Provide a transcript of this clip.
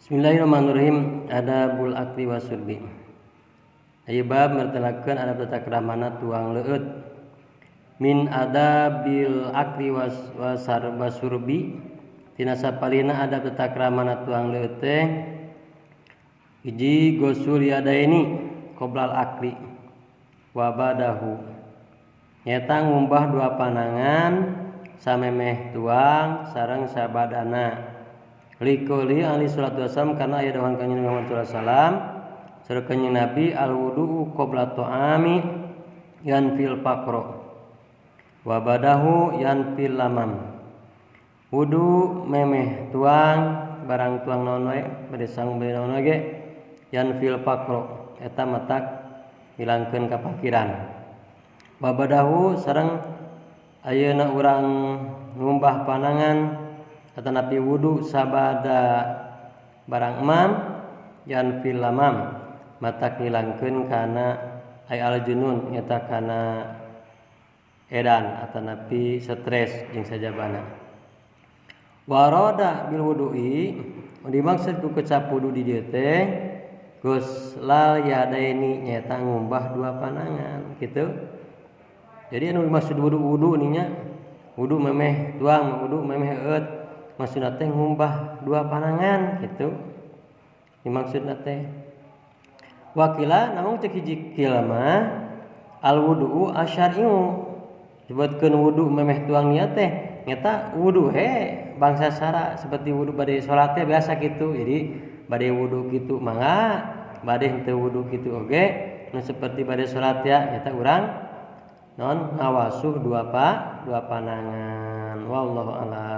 Bismillahirrahmanirrahim. Adabul akli wasyurbi. Ieu bab mertelakeun adab tata kramana tuang leueut. Min adabil akli wasyurbi, tina sapalihna adab tata kramana tuang leueut teh hiji, ghuslul yadaini qoblal akli wa ba'dahu, nyata ngumbah dua panangan samemeh tuang sareng sabadana. Liqaulihi alaihi salatu wasallam, karena aya dawuhan Kanjeng Muhammad sallallahu alaihi wasallam, saur Kanjeng Nabi, al wudu qabla ta'ami yanfil faqra wa ba'dahu yanfil lamam. Wudu memeh tuang, barang tuang naon wae, bade sangu, bade naon ge, yanfil faqra, eta matak hilangkeun kapakiran. Wa ba'dahu, sareng ayeuna urang ngumbah panangan atanapi wudu sabada barang emam, yanfil lamam, matak ngilangkeun kana ay al junun, nyata kana edan atanapi stres jeung sajabana. Wa urida bil wudu'i, dimaksud ku kecap wudu di dieu teh ghuslal yadaini, nyata ngumbah dua panangan gitu. Jadi anu dimaksud wudu, wudu nya wudu memeh tuang, wudu memeh eueut, maksudna teh ngumbah dua panangan gitu dimaksudna teh. Wa qila, namun cek hiji qil mah, al wudu asyar'iu, disebutkeun wudu memeh tuang nya teh nyata wudu he bangsa sara seperti wudu bade salat teh biasa gitu. Jadi bade wudu gitu mangga, bade henteu wudu gitu oge, nu seperti bade salat ya nyata urang non ngawasuh dua panangan. Wallahu a'lam.